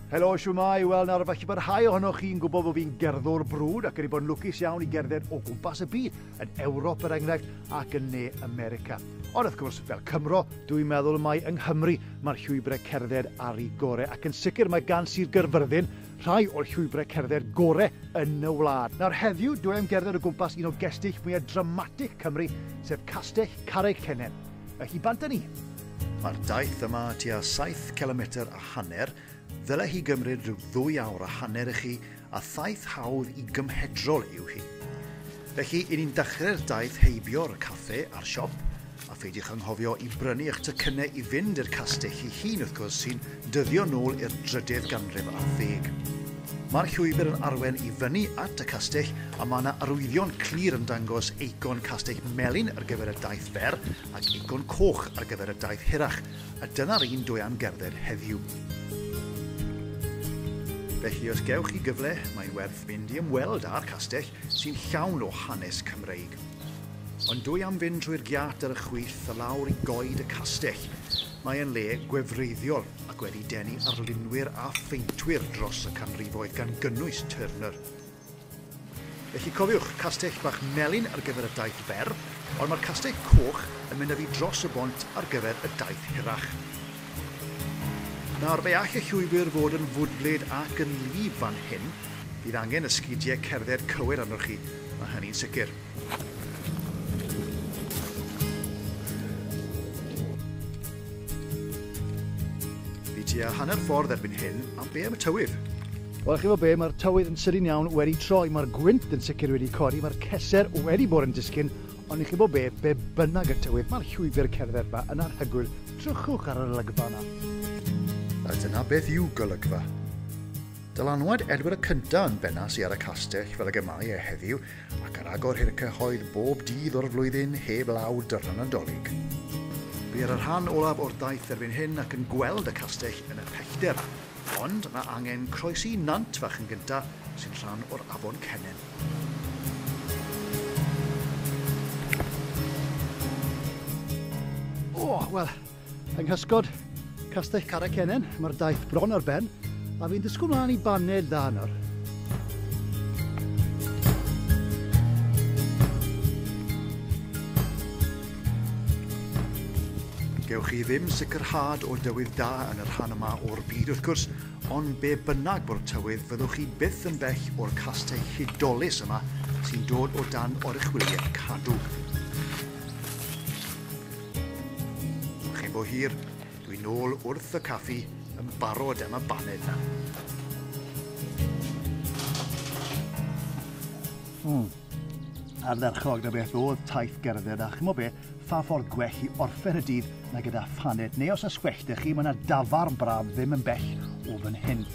Helo, shwmae? Wel, nawr, falle bod rhai ohonoch chi'n gwybod bod fi'n gerddwr brwd ac wedi bod yn lwcus iawn i gerdded o gwmpas y byd, yn Ewrop er enghraifft, ac yn Ne America. Ond wrth gwrs, fel Cymro, dwi'n meddwl mai yng Nghymru mae'r llwybrau cerdded ar ei gore, ac yn sicr mae gan Sir Gaerfyrddin rhai o'r llwybrau cerdded gore yn y wlad. Nawr heddiw, dwi am gerdded o gwmpas un o gestyll mwyaf dramatig Cymru, sef Castell Carreg Cennen. Felly, bant â ni! Mae'r daith yma tua 7 cilometr a hanner, Ddyle hi gymryd rhyw ddwy awr a hanner i chi, a thaith hawdd i gymhedrol yw hi. Felly, i ni'n dechrau'r daith heibio'r caffe a'r siop, a pheidiwch anghofio i brynu eich tocynnau i fynd i'r castell ei hun wrth gwrs sy'n dyddio nôl i'r drydydd ganrif ar ddeg. Mae'r llwybr yn arwain i fyny at y castell a mae yna arwyddion clir yn dangos eicon castell melyn ar gyfer y daith fer ac eicon coch ar gyfer y daith hirach, A dyna'r un dwi am gerdded heddiw. Felly os gewch chi gyfle, mae'n werth mynd i ymweld â'r castell sy'n llawn o hanes Cymreig. Ond dwi am fynd trwy'r giât ar y chwith a lawr i goed y castell. Mae e'n le gwefreiddiol ac wedi denu arlunwyr a pheintwyr dros y canrifoedd gan gynnwys Turner. Felly cofiwch, castell bach melyn ar gyfer y daith fer, ond mae'r castell coch yn mynd â fi dros y bont ar gyfer y daith hirach. Nawr, fe all y llwybr fod yn fwdlyd ac yn wlyb fan hyn. Bydd angen y sgidiau cerdded cywir arnoch chi, mae hynny'n sicr. Fi tua hanner ffordd erbyn hyn, a be am y tywydd? Wel, chi'n gwybod be, mae'r tywydd yn sydyn iawn wedi troi, mae'r gwynt yn sicr wedi codi, mae'r ceser wedi bod yn disgyn, ond i chi'n gwybod be, be bynnag y tywydd, mae'r llwybr cerdded yma yn anhygoel. Drychwch ar yr olygfa yna. A dyna beth yw golygfa. Dylanwad Edward y Cyntaf yn benna sy ar y castell fel ag y mae e heddiw, ac ar agor i'r cyhoedd bob dydd o'r flwyddyn heb law dyrna Nadolig. Fi ar y rhan olaf o'r daith erbyn hyn ac yn gweld y castell yn y pellter. Ond mae angen croesi nant fach yn gynta sy'n rhan o'r afon Cennen. O, wel, yng nghysgod Castell Carreg Cennen, mae'r daith bron ar ben, a fi'n disgwyl mlaen i baned dda nawr. Gewch chi ddim sicrhad o dywydd da yn y rhan yma o'r byd wrth gwrs, ond be bynnag bo'r tywydd fyddwch chi byth yn bell o'r castell hudolus yma sy'n dod o dan oruchwyliaeth Cadw. Chyn bo hir, dwi nôl wrth y caffi yn barod am y baned na. Ardderchog na beth oedd taith gerdded a ch'mo be, pha ffordd gwell i orffen y dydd na gyda phaned, neu os oes well 'da chi, mae yna dafarn braf ddim yn bell o fan hyn.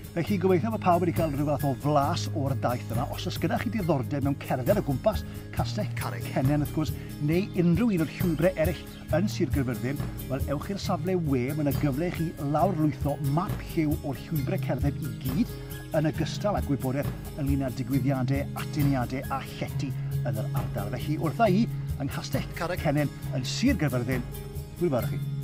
Felly gobeithio bod pawb wedi cael rhyw fath o flas o'r daith yma. Os oes gyda chi diddordeb mewn cerdded o gwmpas Castell Carreg Cennen wrth gwrs, neu unrhyw un o'r llwybrau eraill yn Sir Gaerfyrddin, wel ewch i'r safle we, mae yna gyfle i chi lawrlwytho map lliw o'r llwybrau cerdded i gyd, yn ogystal â gwybodaeth ynglyn â digwyddiadau, atyniadau a llety yn yr ardal. Felly wrtha i yng Nghastell Carreg Cennen yn Sir Gaerfyrddin, hwyl fawr i chi.